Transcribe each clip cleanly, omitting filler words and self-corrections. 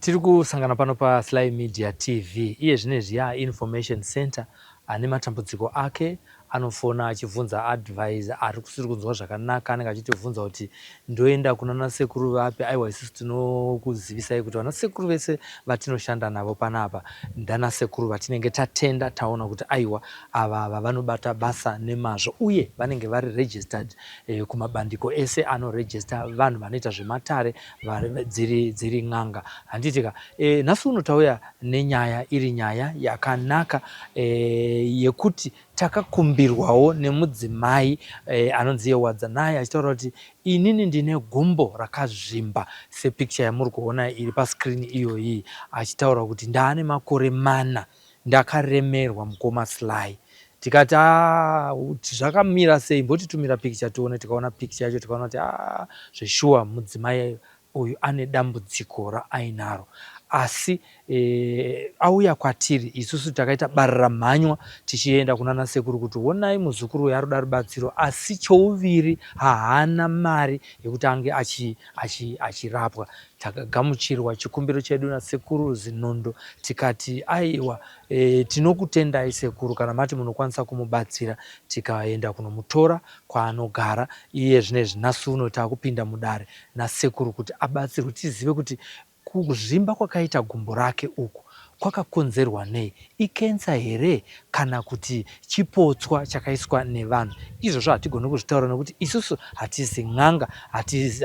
Tiri kusangana pano paSly Media TV iye zvinezvi yaInformation Center. Ane matambudziko ake anofona achibvunza advice ari kusiri kunzwa zvakanaka anenge achitibvunza kuti ndoenda kunana sekuru vapi. Aiwa isusu tinokuzivisai kuti vana sekuru vese vatinoshanda navo panapa ndana sekuru vatinenge tatenda taona kuti aiwa ava ava vanobata basa nemazvo uye vanenge vari registered eh, kumabandiko ese anoregister vanhu vanoita zvematare dziri, dziri n'anga handiti ka e, nhasi uno tauya nenyaya iri nyaya yakanaka e, yekuti takakumbirwawo nemudzimai e, anonzi iye Wadzanai achitaura kuti inini ndine gumbo rakazvimba sepicture yamuri kuona iri pascreen iyoyi achitaura kuti ndaane makore mana Ndakaremerwa mukoma Sly tikati aah zvakamira sei mbotitumira picture tione tikaona picture yacho tikaona kuti aah zveshuwa mudzimai uyu ane dambudziko raainaro asi e, auya kwatiri isusu takaita bararamhanywa tichienda kunana sekuru kuti honai muzukuru uyu arikuda rubatsiro asi chouviri haana mari yekuti ange achirapwa achi, achi Takagamuchirwa chikumbiro chedu nasekuru Zinondo tikati aiwa e, tinokutendai sekuru kana mati munokwanisa kumubatsira. Tikaenda kunomutora kwaanogara iye zvinezvi nhasi uno takupinda mudare nasekuru kuti abatsirwe tizive kuti kuzvimba kwakaita gumbo rake uku kwakakonzerwa nei, ikensa here kana kuti chipotswa chakaiswa nevanhu. Izvozvo hatigoni kuzvitaura nekuti isusu hatizi n'anga,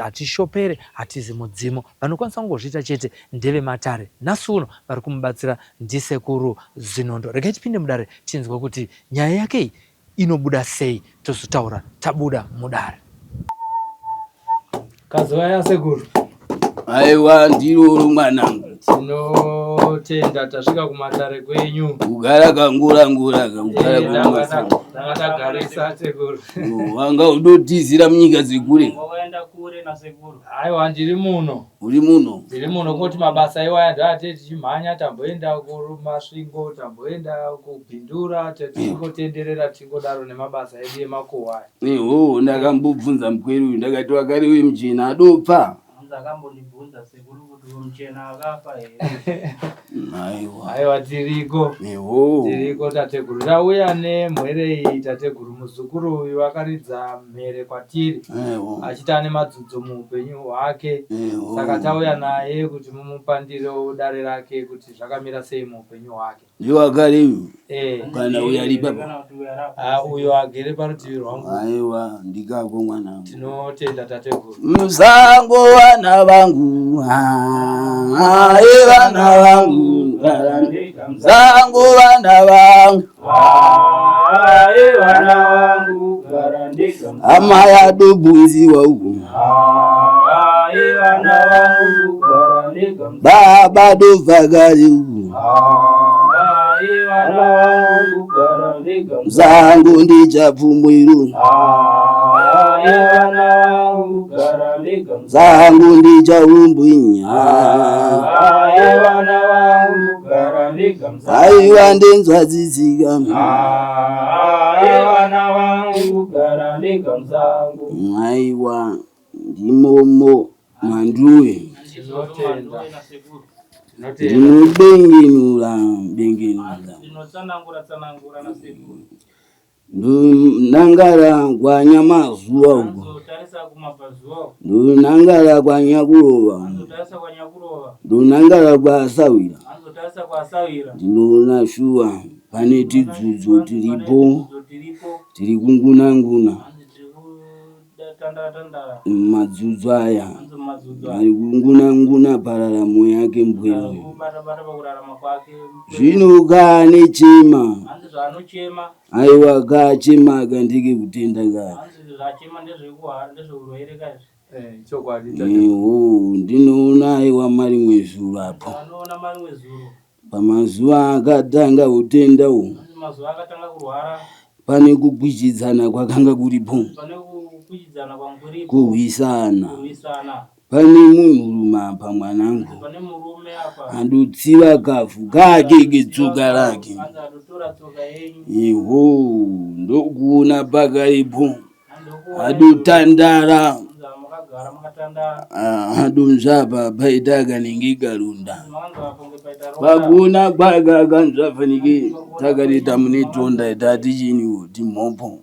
hatishopere, hatizi mudzimu. Vanokwanisa kungozviita chete ndevematare. Nhasi uno vari kumubatsira ndisekuru Zinondo. Regai tipinde mudare tinzwe kuti nyaya yake iyi inobuda sei tozotaura tabuda mudare. Kazwai asekuru. Aiwa ndiroro mwanangu. Tinotenda tasvika kumatare kwenyu. Kugara kangura ngura kugara eh, kumasango. Tanga tagarisa sekuru. Wanga udotizira munyika dzekure. Wakaenda kure na sekuru. Aiwa ndiri muno. Uri muno? Ndiri muno kungoti mabasa iwaya ndoate tichimhanya tamboenda kuMasvingo tamboenda kuBindura tichingotenderera tichingodaro nemabasa edu emakuhwa aya. Eho ndakambobvunza mupwere uyu ndakati wakare uyu muchena adopfa. Hanzi akambondibvunza sekuru kuti uyo muchena akafa here? Aiwa. Aiwa tiriko. Eho. Tiriko tateguru. Tauya nemhwere iyi tateguru muzukuru uyu akaridza mhere kwatiri Eho. achiti ane madzudzo muupenyu hwake. Eho. Saka tauya naye kuti mumupandirewo dare rake kuti zvakamira sei muupenyu hwake. Ndiwakare uyu Eh. kana uyu ari ipapa. Kana kuti uyo arapa. Ah, uyo agere parutivi rwangu. Aiwa ndikako mwanangu. Tinotenda tateguru. Musango vana vangu, ae vana vangu, musango vana vangu, Ae vana vangu, gara ndega. hama yadobvunziwa uku, Ae vana vangu, gara ndega. baba dovhakari uku, Ae vana vangu, gara ndega. musango ndichabvumwiru, Ae vana vangu, gara ndega. musango ndichaumbwinya, Ae vana vangu, gara ndega. aiwa ndinzwa tsitsika, Ae vana vangu, gara ndega musango. aiwa ndimomo manduwe. Tinotenda. Tinotenda. Ndinobengenura bengenura Ndinotsanangura tsanangura nasekuru. Ndonangara kwaNyamazuva uko. Anzotarisa kumabvazuva uko. Ndonangara kwaNyakurova. Anzotarisa kwaNyakurova. Ndonangara kwaSawira. Anzotarisa kwaSawira. Ndinoona shuwa pane tidzudzo tiripo Tidzudzo tiripo. tiri kunguna nguna. Hanzi tiri kutandara tandara. Madzudzo aya Hanzi madzudzo aya. ari kunguna nguna pararamo yake mbwere uyu. Kubata bata pakurarama kwake. Zvino kane chema. Hanzi zvaanochema. Aiwa kachema aka ndeke kutenda ka. Hanzi zvachema ndezvekuhara ndezveurwere ka izvi. Eh, chokwadi tate. Eho ndinoona aiwa marimwe zuro apo. Anoona marimwe zuro. Pamazuva akatanga utenda uhu. Hanzi mazuva akatanga kurwara. Pane kukwichidzana kwakanga kuripo. Pane kukwichidzana kwanga kuripo. Kurwisana. Kurwisana. Pane munhurume apa mwanangu. Pane murume apa. Andotsiva kafu kake ketsoka rake. Hanzi adotora tsoka yenyu. Eho ndokuona pakaipo. Adotandara. Hanzi Ah, donzva apa paita kanenge karunda pakuona kwake akanzva fanike takareta mune tonda tati chiniwo timhopo.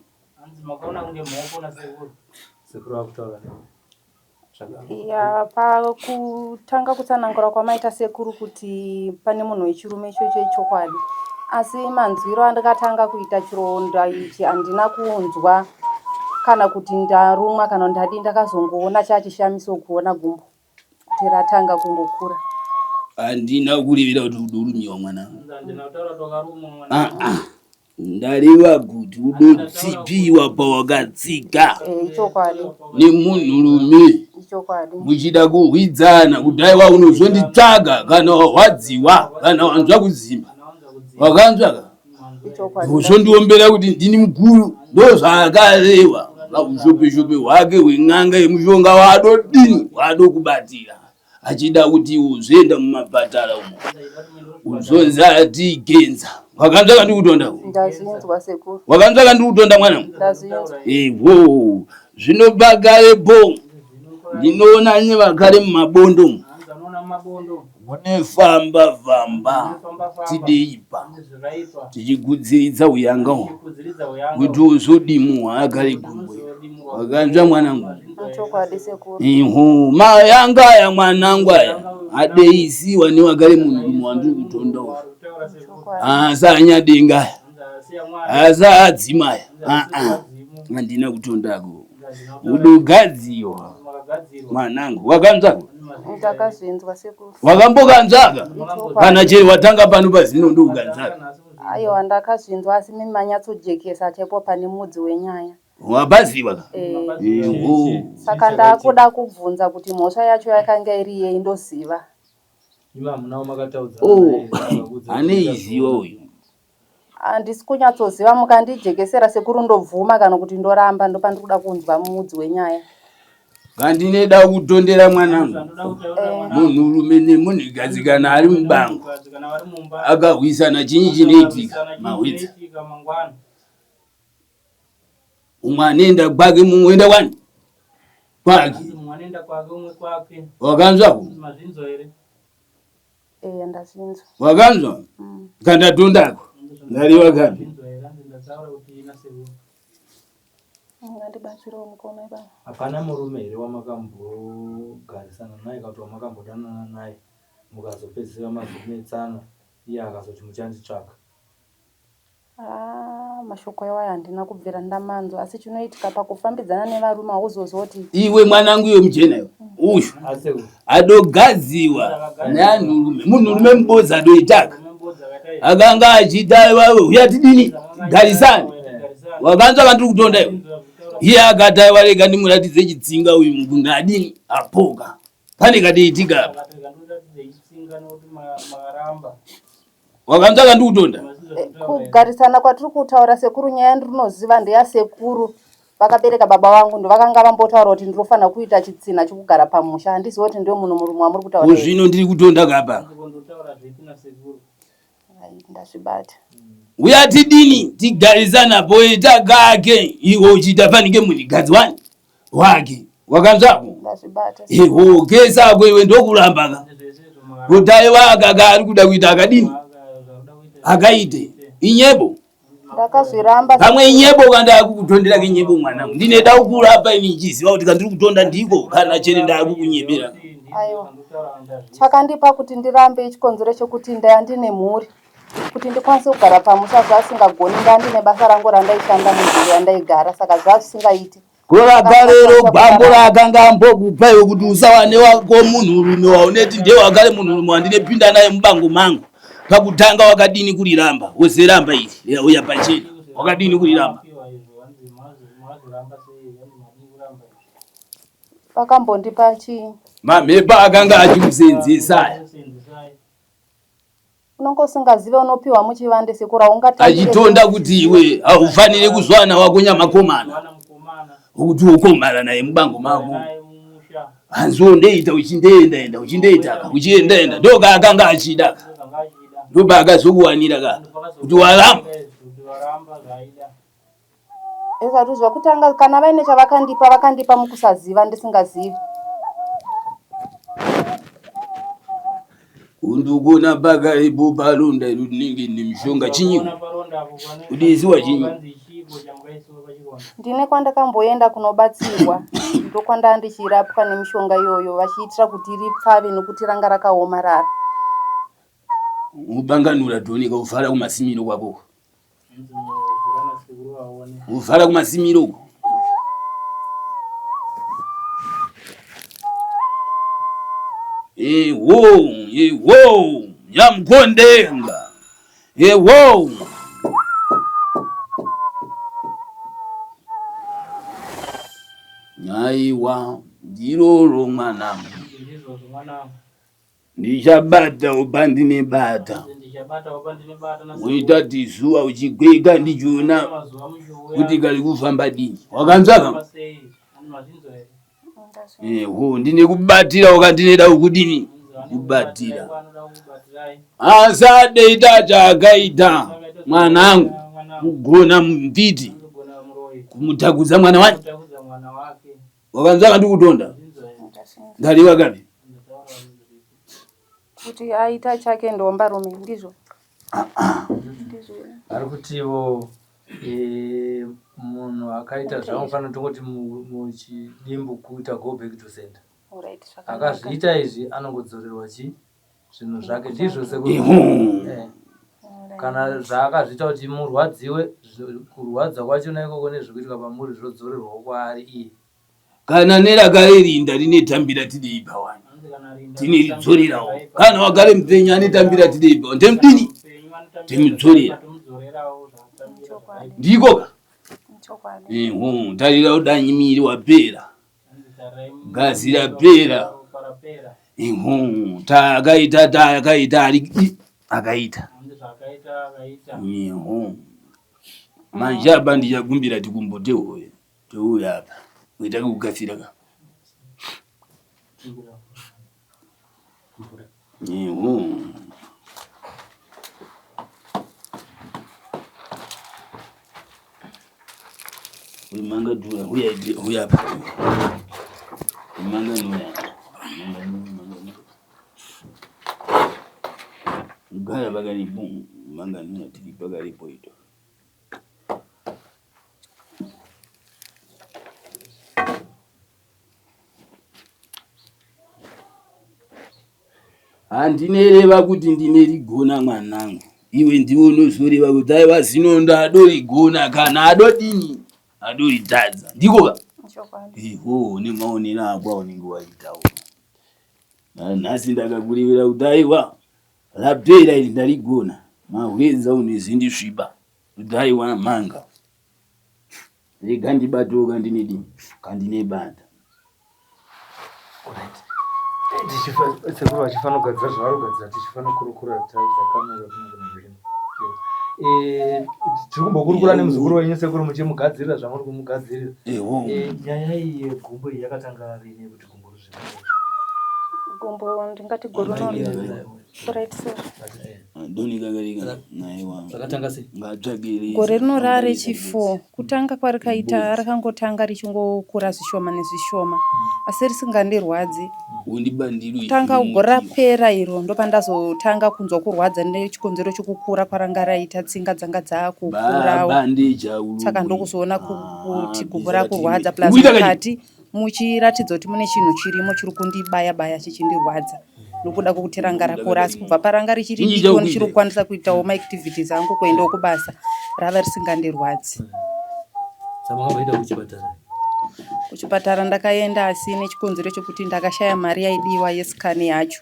Ya, pakutanga kutsanangura kwamaita sekuru kuti pane munhu wechirume ichocho ichokwadi, asi manzwiro andakatanga kuita chironda ichi handina kunzwa kana kuti ndarumwa kana ndadii, ndakazongoona chachishamiso kuona gumbo kuti ratanga kungokura. Handina kurevera kuti udorumiwa mwana. Ah, ah. Ndareva kuti udotsipiwa pawakatsika eh, ichokwadi nemunhurume ichokwadi muchida kuhwidzana kuti aiwa unozonditsvaga kana warwadziwa kana wanzwa kuzimba wakanzwa ka ichokwadi uzondiombera kuti ndini mukuru ndozvaakareva paushope-shope hwake hwen'anga yemushonga waadodini waadokubatira achida kuti uzoenda mumapatara umo uzonzi atigenza wakanzwa kandikutonda Ndazvinzwa sekuru. Wakanzwa kandikutonda mwana? Ndazvinzwa. Ewo zvino pakarepo ndinoona nevakare mumabondo umu munefamba famba tideipa tichigudziridza uyanga uhu kuti uzodimuhwa akare gumbo wakanzwa mwanangu? Chokwadi sekuru. Iho mayanga aya mwanangu aya adeisiwa newagare munhu wandiri kutonda uyu asi anyadenga aya asi adzima aya aa handina kutondako udogadziwa mwanangu wakanzwako? Ndakazvinzwa sekuru. Wakambokanzwaka kana chero watanga pano pazino ndokukanzwaka? Aiwa, ndakazvinzwa asi mimi manyatsojekesa chaipo pane mudzi wenyaya. Wabaziwa ka? Eh. Eho. Saka ndakuda kubvunza kuti mhosva yacho yakanga iri yei ndoziva. Imi hamunawo makataudza. Oh, aneiziwa uyu. Handisi kunyatsoziva, mukandijekesera sekuru ndobvuma kana kuti ndoramba, ndopandiri kuda kunzwa mudzi wenyaya. Kandineda kutondera mwanangu munhurume nemunhukadzi kana ari mubango akahwisana chinyi chinoitika mahwidza umwe anoenda kwake mumwe oenda kwani kwake wakanzwa Eya, ndazvinzwa. Wakanzwa kandatondako ndariwa kapi? Ngandibatsirewo mukoma ibaba. Hapana murume here wamakambogarisana naye kana kuti wamakambodanana naye mukazopedzisira mazonetsana iye akazoti muchanditsvaga? Haa mashoko iwayo handina kubvira ndamanzwa asi chinoitika pakufambidzana nevarume hauzoziva kuti Iwe mwanangu iwe mujena iwe uyu adogadziwa neanhurume munhurume mubodzi adoitaka akanga achiita iwawe huya tidini garisane wakanzwa kandiri kutonda iwe iye akati aiwa rega ndimuratidze chitsinga uyu mukunga adini apoka pane kadiitika apa Wakanzwa kandikutonda? Eh, kugarisana kwatiri kutaura sekuru, nyaya ndinoziva ndeyasekuru vakabereka baba vangu ndovakanga vambotaura kuti ndinofanira kuita chitsina chekugara pamusha. Handizivi kuti ndiyo munhu murume wamuri kutaura here. Zvino ndiri kutonda kapa. Ai, ndazvibata. Uya tidini tigarisana poita kake iwe uchiita fanike munhigadzi wani wake wakanzwako Ndazvibata. Eho kesako iwe ndokuramba ka kuti aiwa akaka ari kuda kuita akadini akaite inyebo. Ndakazviramba. Pamwe inyebo kandakukutondera kenyebo mwanangu ndineda kukurapa ini ndichiziva kuti kandiri kutonda ndiko kana chere ndakukunyebera. Aiwa. Chakandipa kuti ndirambe ichikonzero chekuti ndaya ndine mhuri. Kuti ndikwanise kugara pamusha zvasingagoni ndandine basa rangu randaishanda munzvimbo yandaigara saka zvazvisingaiti. Korakarero gwambo raakanga ambokupa iwe kuti usawane wako munhurume wauneti ndiye wakare munhurume wandinepinda naye mubango mangu pakutanga wakadini kuriramba wozeramba iri rauya pachena wakadini kuriramba? Vakambondipa chii? Mamhepo akanga achikusenzesa aya. Unonge usingazive unopiwa muchivande sekuru haungatambire. Achitonda kuti iwe haufanire kuzwana wako nyamakomana kuti ukomana naye mubango mako hanzi wondeita uchindeenda enda uchindeitaka uchiendaenda ndokaakanga achida ka ndopaakazokuwanira ka kuti waramba. Ezvatuzwa kutanga kana vaine chavakandipa vakandipa mukusaziva ndisingazivi. Undugona pakaipo paronda iro rinenge rine mishonga chinyi kudiziwa chinyi. Ndine kwandakamboenda kunobatsirwa ndokwandaa ndichirapwa nemishonga iyoyo vachiitira kuti ripfave nekuti ranga rakaomarara. Ubanganura dhoni kauvhara kumasimiro kwako. Uvhara kumasimiro uko. Ewo, ewo, nyamukondenga. Ewo. Aiwa, ndiroro mwanangu. Ndichabata pandinebata woita tizuva uchigwega ndichiona kuti kari kufamba dini wakanzwaka eho ndine kubatira wakandineda kudini kubatira asadeita chaakaita mwanangu kugona mupiti kumutakudza mwana wake wakanzwaka ndikutonda ndariwa kapi kuti aita chake ndombarume ndizvo ari kutivo e, munhu akaita zvaanofanira tongoti muchidimbu kuita go back to center akazviita izvi anongodzorerwa chi zvinhu zvake ndizvo sekuru eh. kana zvaakazviita kuti murwadziwe kurwadza kwachona ikoko nezvikuitika pamuri zvodzorerwawo kwaari iye kana nerakaririnda rine tambira tidei pawani tineridzorerawo kana wagare mupenyu ane tambira tidei pawani temudini temudzorera ndiko ka tarira udanyi miri wapera gazi rapera takaita takaita ari akaita manje apa ndichakumbira tikumbotehoye touya apa kuita kukukasira ka Manga dura huya huya apa. Manga nuya. Manga nuya manga nuya. Gaya bagari manga nuya tiri bagari poito. Handinereva kuti ndinerigona mwanangu, iwe ndiwe unozoreva kuti aiwa zino ndadorigona kana adodini adoritadza ndiko ka iho nemaonero ako aunenge waitawo nhasi ndakakurevera kuti aiwa rapera iri ndarigona mahwedza unezindisviba kuti aiwa manga Rega ndibatewo kandinedi kandinebata. Sekuru vachifanira kugadzira zvavari kugadzira tichifanira kukurukura taridza kamera kunogona kuenda. Eh, tiri kumbokurukura nemuzukuru wenyu sekuru muchimugadzirira zvamuri kumugadzirira. Eh, nyaya iyi yegumbo iyi yakatanga rini yekuti gumbo rizvimbe? Gumbo ndingati gore rino Right sir. Gore rino rarechi 4 kutanga kwarikaita rakangotanga richingokura zvishoma nezvishoma asi risingandirwadzi. Kutanga gore rapera iro ndopandazotanga kunzwa kurwadza nechikonzero chekukura kwaranga raita tsinga dzanga dzakukurawo saka ndokuzoona kuti gumbo rakurwadza plus mukati muchiratidza kuti mune chinhu chirimo chiri kundibaya baya chichindirwadza nokuda kwekuti ranga rakura asi kubva paranga richiri diki ndichiri kukwanisa kuitawo maactivities angu kuendawo kubasa rava risingandirwadzi. Kuchipatara ndakaenda asi nechikonzero chekuti ndakashaya mari yaidiwa yescan yacho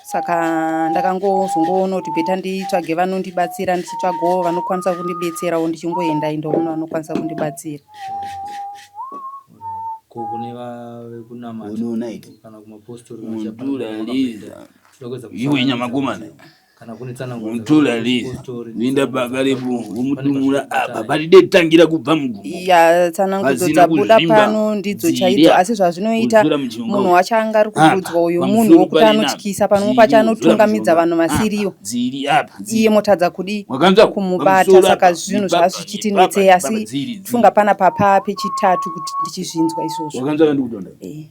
saka ndakangozongoona kuti beta nditsvage vanondibatsira ndichitsvagawo vanokwanisa kundibetserawo ndichingoenda endawo mune vanokwanisa kundibatsira. Ko kune vekunamata Unoona iti kana kumapostori Mundura liza iwe nyamakomana. Kana kune tsanangudzo Mutora reza kuenda pakarepo vomudumura apa paride tangira kubva mugumo. Ya tsanangudzo Pasina dzabuda kuzvimba pano ndidzo dziri chaidzo apa asi zvazvinoita wozora muchionga munhu uyu. wacho anga ari Apa kududzwa uyu munhu pamusoro wokuti parina anotyisa pamwe dziri pacho wozora anotungamidza muchionga vanhu apa vasiriwo dziri apa iye dziri motadza kudii wakanzwa kumubata pamusoro saka apa zvinhu nepapa zvazvichiti nepapa netsei nepapa asi dziri dziri funga pana papa pechitatu kuti ndichizvinzwa izvozvo wakanzwa kandikutonda Eh.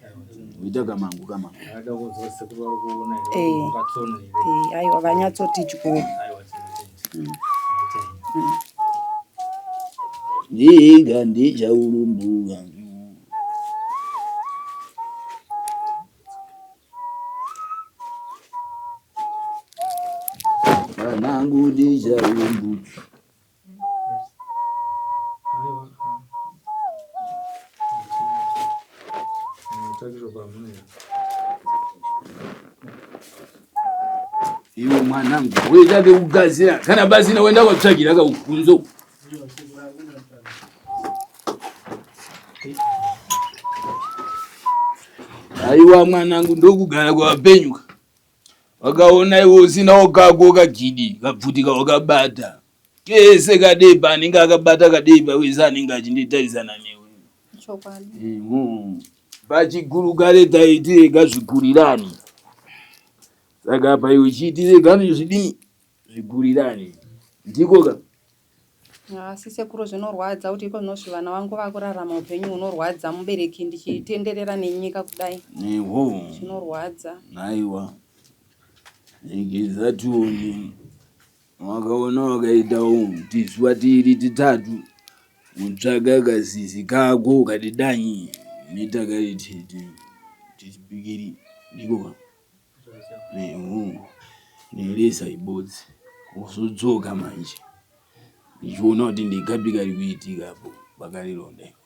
Ita kamangu kamangu. Ada kunzwa sekuru vari kuona here Eh. vakatsono here. Eh, aiwa vanyatsoti dyo. Aiwa tinotenda. Maita henyu. Ndega ndichaurumbuka. Mwanangu ndichaurumbuka. Iwe mwanangu woita kekugadzira kana pasina woenda kwatsvagira kaukunzo. Aiwa mwanangu ndokugara kwapenyuka. Wakaona iwe usina wakako kagidi kapfuti kawakabata kese kadepa anenge akabata kadepa wese anenge achinditarisana newe. Chokwadi. Pachiguru kare taiti rega zvigurirani. Saka apa iwe chiiti rega zvidini zvigurirani. Ndiko ka. Asi sekuru zvinorwadza kuti iko zvinozvi vana vangu vakurarama upenyu hunorwadza mubereki ndichitenderera nenyika kudai. Eho. Zvinorwadza. Aiwa. Regedza tione. Wakaona wakaita tizuva tiri titatu utsvaga kazizi kako kati danyi netakati tichipikiri ndiko ka. Nereza ibodzi wozodzoka manje ndichiona kuti ndekapi kari kuitika apo pakarironda iko.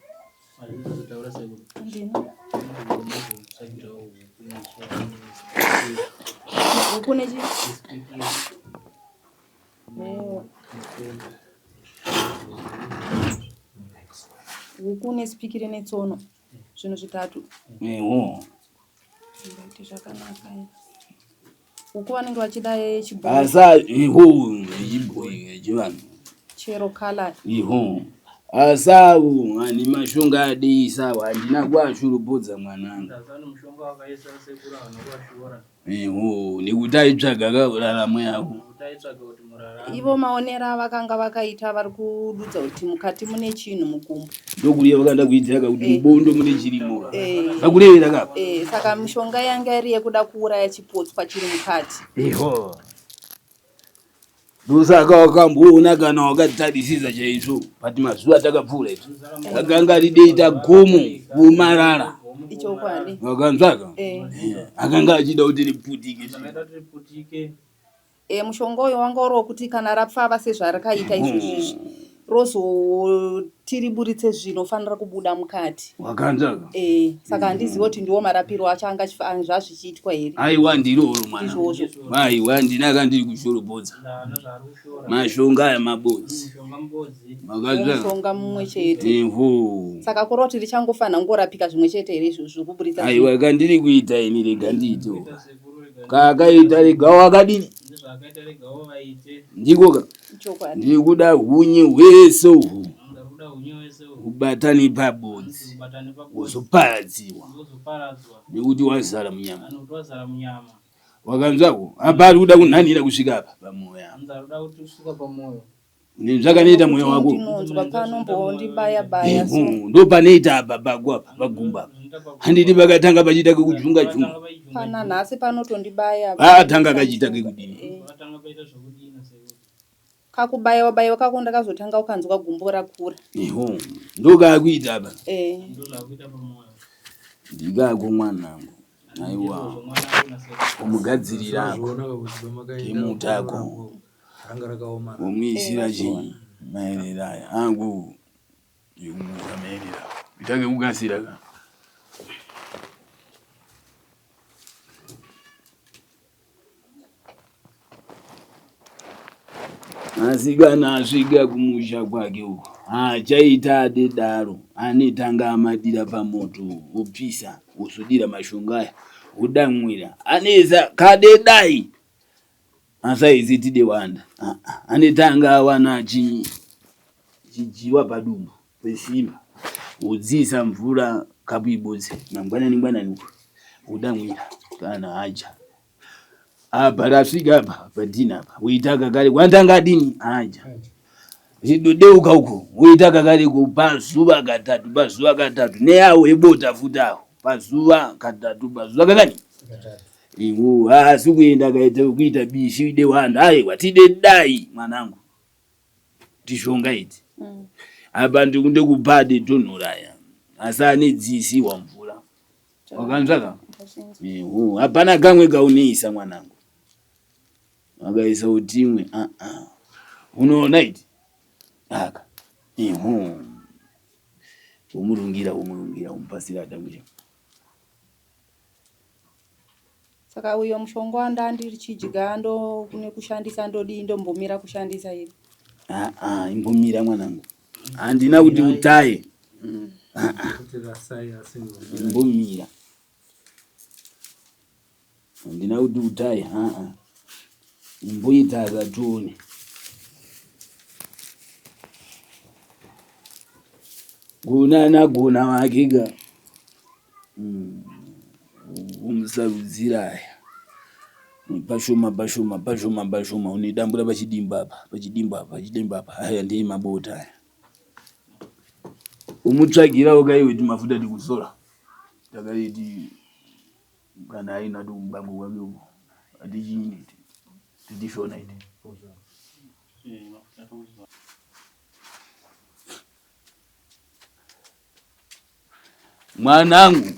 Huku nechi huku nesipikiri netsono zvinhu zvitatu. Eho. Ngaite zvakanaka. Uko vanenge vachida yechibhoyi. Asa iho yechibhoyi yechivanhu. Chero color. Iho. Asawo ani mashonga adiisa handina kuashurumbudza mwanangu. Asani mushonga wakaisa sekuru havana kuashora. Eho nekuti aitsvaga kauraramo yavo. Nekuti aitsvaga kuti murarame. Ivo maonero avakanga vakaita vari kududza kuti mukati mune chinhu mugumbo. Ndokuliya vakanda kuidzira kakuti Eh. mubondo mune chirimo. Eh. Vakurevera kapa. Eh, saka mishonga yanga iri yekuda kuuraya chipotswa chiri mukati. Eho. Ndosaka wakamboona kana wakatarisisa chaizvo but mazuva atakapfuura izvi akanga rideita gomo kumarara Ichokwadi. wakanzwaka Eh. Eh, akanga achida kuti riputike Zvakaita kuti riputike. E, mushonga uyo wanga uri wekuti kana rapfava sezvarakaita izvozvi izvi rozotiriburitse zvinofanira kubuda mukati. Wakanzwaka? E, saka handizivi kuti ndiwo marapiro acho anga zvazvichiitwa here. Aiwa ndiroro mwana. Izvozvo. Aiwa ndinaka ndiri kushoropodza. Ndana zvaari kushora. Mashonga aya mabodzi. Mushonga mubodzi. Wakanzwaka? Mushonga mumwe chete. Eho. Saka kureva kuti richangofanira kungorapika zvimwe chete here izvozvo kuburitsa zvinhu. Aiwa kandiri kuita ini rega ndiite. Kuita sekuru rega Kaakaita rega wakadini? Ndezvaakaita regawo vaite. Ndiko ka. Chokwadi. Ndikuda hunye hwese uhu. Ndakuda hunye hwese uhu. Kubatani pabodzi. Kubatani pabodzi. Wozoparadziwa. Wozoparadzwa. Nekuti wazara munyama. Nekuti wazara munyama. Wakanzwako? Apa ari kuda kunhanhira kusvika apa pamoyo. Hanzi ari kuda kuti kusvika pamoyo. Nezvakanoita mwoyo wako. Ndinonzwa panombondibaya baya so. Ndo panoita apa pago apa pagumba apa. Handiti pakatanga pachiita kekujunga junga. Pana nhasi panotondibaya. Paatanga kachiita kekudini. Pakatanga paita zvekudini sekuru. Kakubaiwa baiwa kako ndakazotanga ukanzwa gumbo rakura. Eho. Ndokaakuita apa. Eh. Ndozvakuita pamoyo. Ndikako mwanangu. Aiwa. Kumugadzirira kemutako. Ranga rakaoma. Womuisira chii maerera aya angu yekumuka maerera. Itange kukasira ka. Asi kana asvika kumusha kwake uko haachaita adedaro anetanga amadira pamoto opisa osodira mashonga aya odamwira aneza kadedai. Asi tide wanda. Ah, ah. Anetanga awana chinyi chijiwa padumbu pesimba wodziisa mvura kapu ibodzi mangwanani ngwanani uku wodamwira kana aja apa rasvika apa padhina apa woita kakare kwandanga adini aja zvidodeuka uko woita kakare ko pazuva katatu pazuva katatu neawo ebota futi awo pazuva katatu pazuva kakani iwo haasi kuenda akaita kuita bishi ide wanda aiwa tide dai mwanangu tishonga idzi mm. apa ndikunde kupade tonhoraya asi ane dzisiwa mvura wakanzvaka hapana kamwe kaunoisa mwanangu akaisa utimwe aa ah, ah. unoona iti aka ihu womurungira womurungira womupasira adamwira Saka uyo mushonga wanda ndichidya ndo nekushandisa ndodii ndombomira kushandisa here? Ah ah imbomira mwanangu. Handina kuti utaye. Ah ah. Imbomira. Handina kuti utaye. Ah ah. Imboita akatione. Gona nagona wake ka. Mm. Umusarudzira aya pashoma pashoma pashoma pashoma unidambura pachidimbu apa pachidimbu apa pachidimbu apa aya ndiye mabota aya umutsvagirawo kaiwe timafuta tikuzora takaiti kana aina tikumbango kwake uko atichiini titishona iti Mwanangu,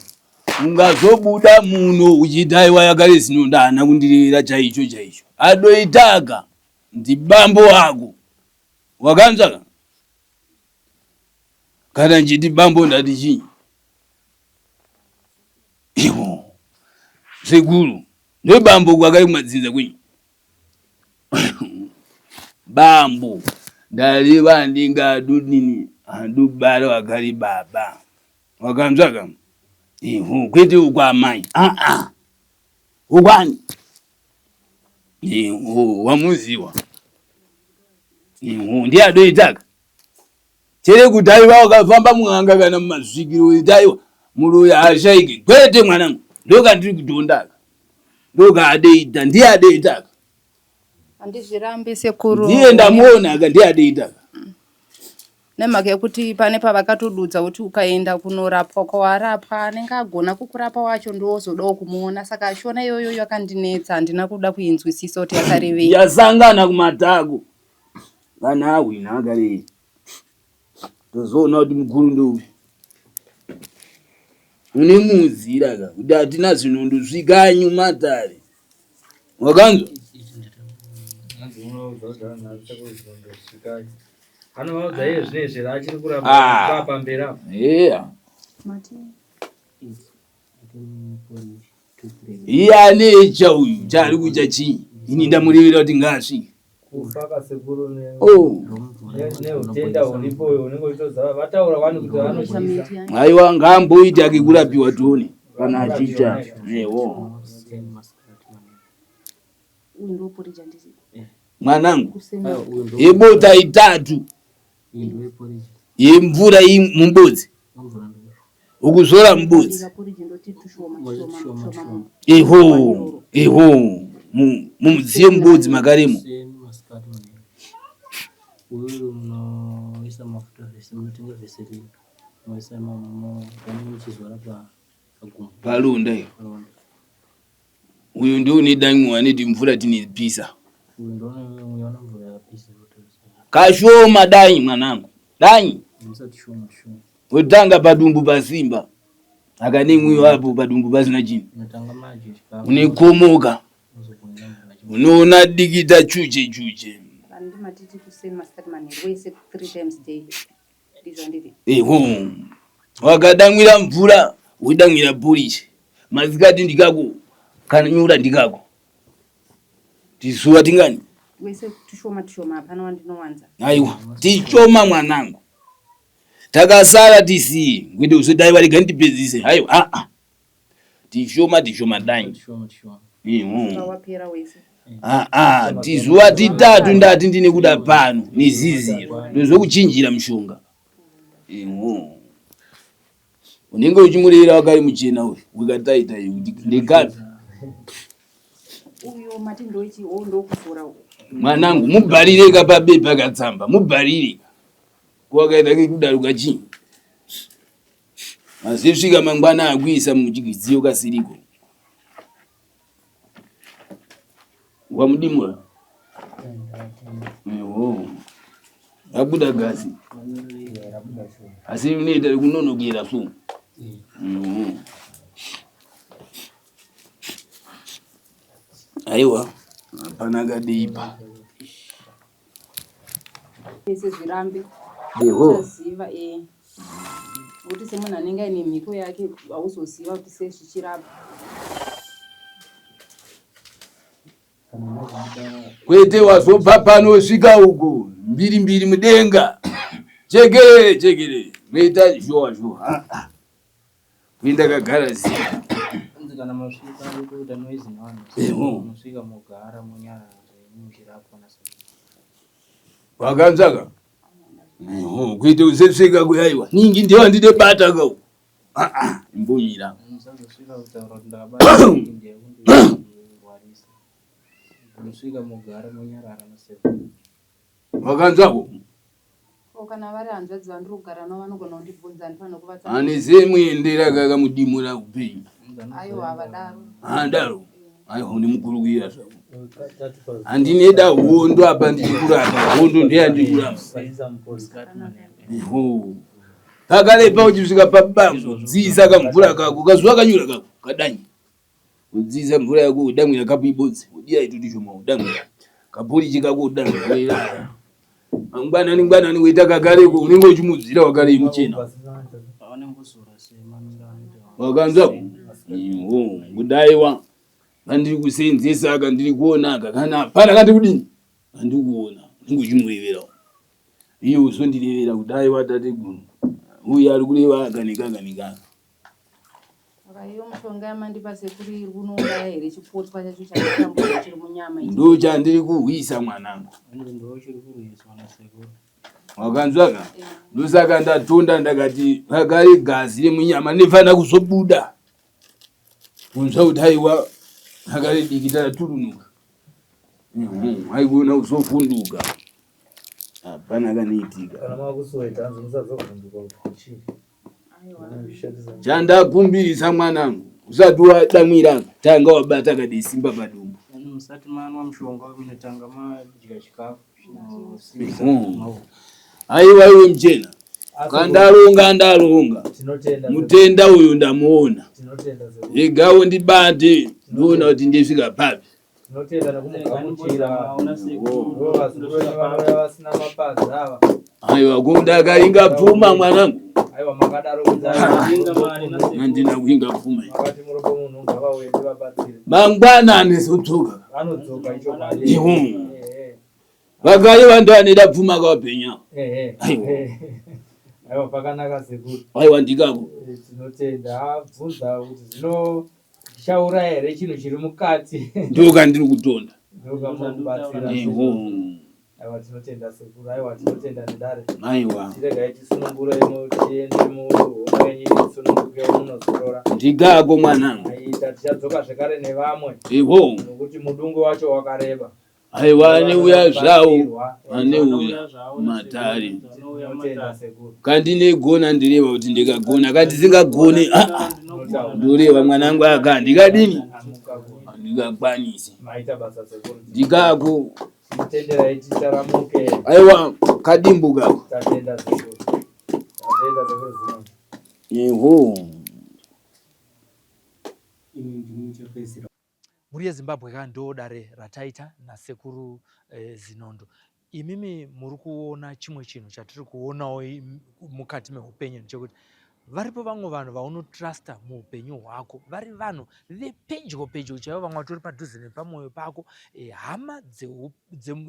ungazobuda muno uchiti aiwa yakare zino haana kundirevera chaicho chaicho. Adoitaka ndibambo wako. Wakanzwa? Kana nchiti bambo ndati chinyi? Iwo. Sekuru, ndebambo kwakari kumadzinza kwenyu. Bambo ndariva handingadudini handubara wakari baba wakanzwa ka ihu kwete ukwamai aa ukwani ihu wamuziwa ihu ndiye adoitaka chere kuti aiva wakafamba muhanga kana mumasvikiro kuti aiwa muroyi haashaiki kwete mwanangu ndokandiri kutondaka ndokaadeyita ndiye adeyitaka handizvirambi sekuru ndiye ndamuona aka ndiye adeyitaka nemhaka yekuti pane pavakatodudza kuti ukaenda kunorapwa kwawarapwa anenge agona kukurapa wacho ndowozodawo kumuona saka shona iyoyo yakandinetsa handina kuda kuinzwisisa kuti yakarevei yasangana kumatako Vana ahwina akarei tozoona kuti mukuru ndoupi une muzira ka kuti hatina zvinondo svikanyu matare wakanzwa anovaudza iye zvine izvi achiri kuramba ah. pamberi apo yeah. Iye ane echa uyu chaari kuita chii ini ndamurevera kuti ngaasvike kufa kasekuru oh. neutenda huripo uyo unenge uchitoziva vataura wani kuti vanotyisa aiwa ngaamboita ake kurapiwa tione kana achiita ewo mwanangu yebota itatu yemvura mubodzi ukuzora mubodzi eho eho mumudziyo mubodzi makaremo palonda iyo Uyu ndiwo une dangwe aneti mvura tinepisa. Kashoma danyi mwanangu. Danyi. Wotanga padumbu pasimba. Akanemwiwa apo padumbu pasina chinhu. Unekomoka. Unoona dikita chuche chuche. Eho. Wakadamwira mvura, wodamwira porridge. Masikati ndikako, kana nyura ndikako. Tizuva tingani? Wese tushoma tushoma hapana wandinowanza. Aiwa, tichoma mwanangu. Takasara tisiye, kwete usodai varega ndipedzise. Aiwa, a a. Tishoma tishoma dai. Tishoma tishoma. Eho. Wapera wese. Aa, tizuva titatu ndati ndine kuda pano neziziro ndozokuchinjira mushonga. Eho. Unenge uchimurera wakari muchena uyu wikataita iyi kuti ndekapi. Uyo mati ndochi o ndokuvhura uko. Mwanangu mubharire ka pabepa katsamba mubharire kwakaita kekudaruka chii mazosvika mangwana akuisa muchidziyo kasiriko wamudimura eho rabuda gasi asi rinoita rekunonokera so mm. aiwa hapana kadeipa Ese zvirambe. Eho. Uchaziva eh. Nokuti semunhu anenge aine mhiko yake hauzoziva kuti sei zvichiramba. Kwete wazobva pano wosvika uko mbiri mbiri mudenga chekerere chekerere moita zhowa zhowa ah, ah. Kuenda kagara ziya. Hanzi kana masvika kuita noise nevanhu. Eho. Munosvika mogara monyarara zvenyu muchirapwa nasekuru. Wakanzaka? Eho, kuita usesvika kuyaiwa. Ningi ndiyo andide bata ka. Ah ah, imbomira. Musazosvika kutaura kuti ndakabata ningi ndiye kundirwarisa. Munosvika mogara monyarara nasekuru. Wakanzwako? Ko kana vari hanzvadzi vandiri kugara navo vanogona kundibvunza handifanire kuvatsa. Ane zemuyendera kakamudimura upenyu. Aiwa havadaro. Handaro. Aiwa une mukuru kuira zvako. Handineda hondo apa ndichikurapa. Hondo ndeyandiri kurapa. Iho. Pakarepa uchisvika pabango dziisa kamvura kako kazuva kanyura kako kadanyi. Kudziisa mvura yako udamwira kapu ibodzi udiya ituti shoma udamwira kapurichi kako udamwira weirara mangwanani ngwanani weita kakareko unenge uchimudzira wakare imuchena wakanzwa iho kudaiwa vandiri kuseenzesa aka ndiri kuona aka kana hapana kandiri kudini andiri kuona unenge uchimurevera iye uzondirevera kudaiwa tateguru uye ari kureva aka nekaka nekaka Saka iyo mishonga yamandipa sekuru iri kunouraya here chipotswa chacho chanditambura chiri munyama ichi? Ndo chandiri kuhwisa mwanangu. Ndo chiri kurwiswa nasekuru. Wakanzwa ka? Ndosaka ndatonda ndakati pakare gazi remunyama rinofanira kuzobuda. Kunzwa kuti haiwa pakare dikita raturunuka. Haikona kuzovhunduka. Hapana kanoitika. Kana makusweta hanzi musazovhunduka kuti chii. Chandakumbirisa mwanangu, usati wadamwira tanga wabata kadesimba padumbu. Musati manwa mushonga munotanga madya chikafu chinosimbisa. Aiwa iwe mchena, kandaronga ndaronga, mutenda uyu ndamuona, regawo ndibate ndoona kuti ndisvika papi. Tinotenda nekumugamuchira. Ndivo vazukuru venyu vanouya vasina mapazi ava. Aiwa kundakainga pfuma mwanangu. Aiwa makadaro Handina kuinga pfuma. Makati muropo munhu ngavauye tivabatsire. Mangwana anezodzoka. Anodzoka ichokwadi. Ihu. Vakaye vantu vaneda pfuma kavapenya. Aiwa. Aiwa pakanaka sekuru. Aiwa ndikako. Tinotenda. Abvunza kuti zvino Ndichauraya here chinhu chiri mukati? Ndokandiri kutonda. Ndokamubatsira. Aiwa tinotenda sekuru, aiwa tinotenda nedare. Aiwa. Chiregai tisunungure tiende muhomwe yenyu tisununguke munozorora. Ndikako mwanangu. Aita tichadzoka zvekare nevamwe. Eho. Nokuti mudungwe wacho wakareba. Aiwa aneuya zvawo aneuya matare kandinegona ndireva kuti ndikagona kandisingagone ah, ah. ndoreva mwanangu aka ndikadini ndikakwanise ndikako aiwa kadimbu kako eho Mhuri yeZimbabwe ka ndo dare rataita nasekuru eh, Zinondo. Imimi muri kuona chimwe chinhu chatiri kuonawo mukati meupenyu ndechekuti varipo vamwe vanhu vaunotrusta muupenyu hwako vari vanhu vepedyo pedyo chaivo vamwe vatori padhuze nepamwoyo pako eh, hama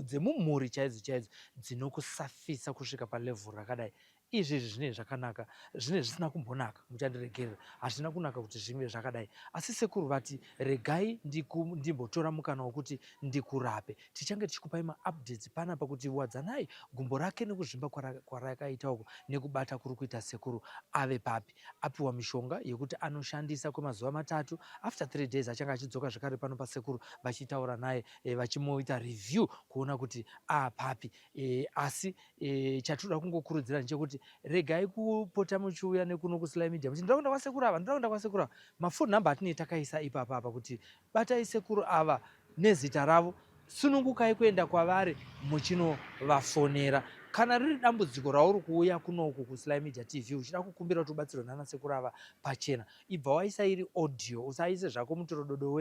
dzemumhuri chaidzo chaidzo dzinokusafisa kusvika palevhuru rakadai. Izvi izvi zvinenge zvakanaka, zvinenge zvisina kumbonaka, muchandiregerera. Hazvina kunaka kuti zvinge zvakadai. Asi sekuru vati regai ndimbotora mukana wekuti ndikurape. Tichange tichikupai maupdates panapa kuti Wadzanai gumbo rake nekuzvimba kwarakaita uku nekubata kuri kuita sekuru ave papi. Apiwa mishonga yekuti anoshandisa kwemazuva matatu. After 3 days achange achidzoka zvekare pano pasekuru vachitaura naye eh, vachimuita review kuona kuti apapi. E, asi e, chatinoda kungokurudzira ndechekuti regai kupota muchiuya nekuno kusly media muchiti ndoda kuenda kwasekuru ava, ndoda kuenda kwasekuru ava. Mafoni number atinenge takaisa ipapa apa kuti batai sekuru ava nezita ravo, sunungukai kuenda kwavari muchinovafonera. Kana riri dambudziko rauri kuuya kunoku kuSly Media TV uchida kukumbira kuti ubatsirwe nana sekuru ava pachena, ibva waisa iri audio, usaise zvako mutorododo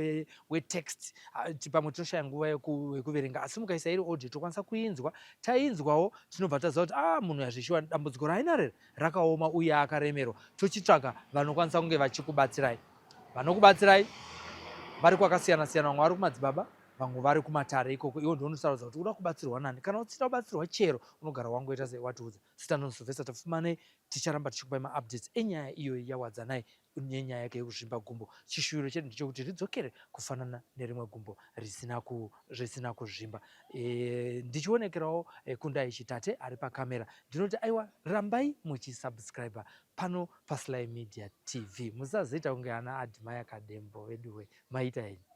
wetext we pamwe tinoshaya nguva yekuverenga, asi mukaisa iri audio tokwanisa kuinzwa. Tainzwawo tinobva taziva kuti ah, munhu yazvishuwa dambudziko raainaro rakaoma uye akaremerwa, tochitsvaga vanokwanisa kunge vachikubatsirai. Vanokubatsirai vari kwakasiyana siyana, vamwe vari kumadzibaba, vamwe vari kumatare ikoko. Iwe ndounosarudza kuti uda kubatsirwa nani. Kana uchida kubatsirwa chero unogara wangoita sei, watiudza. Sitandon Sylvester Tapfumanei, ticharamba tichikupai maupdates enyaya iyoyi yaWadzanai nenyaya yake yekuzvimba gumbo. Chishuviro chedu ndechekuti ridzokere kufanana nerimwe gumbo risina ku, risina kuzvimba. E, ndichionekerawo e, Kundai Chitate ari pakamera, ndinoti aiwa, rambai muchisubscriber pano paSly Media TV. Musazoita kunge ana Admire Kadembo veduwe, maita henyu.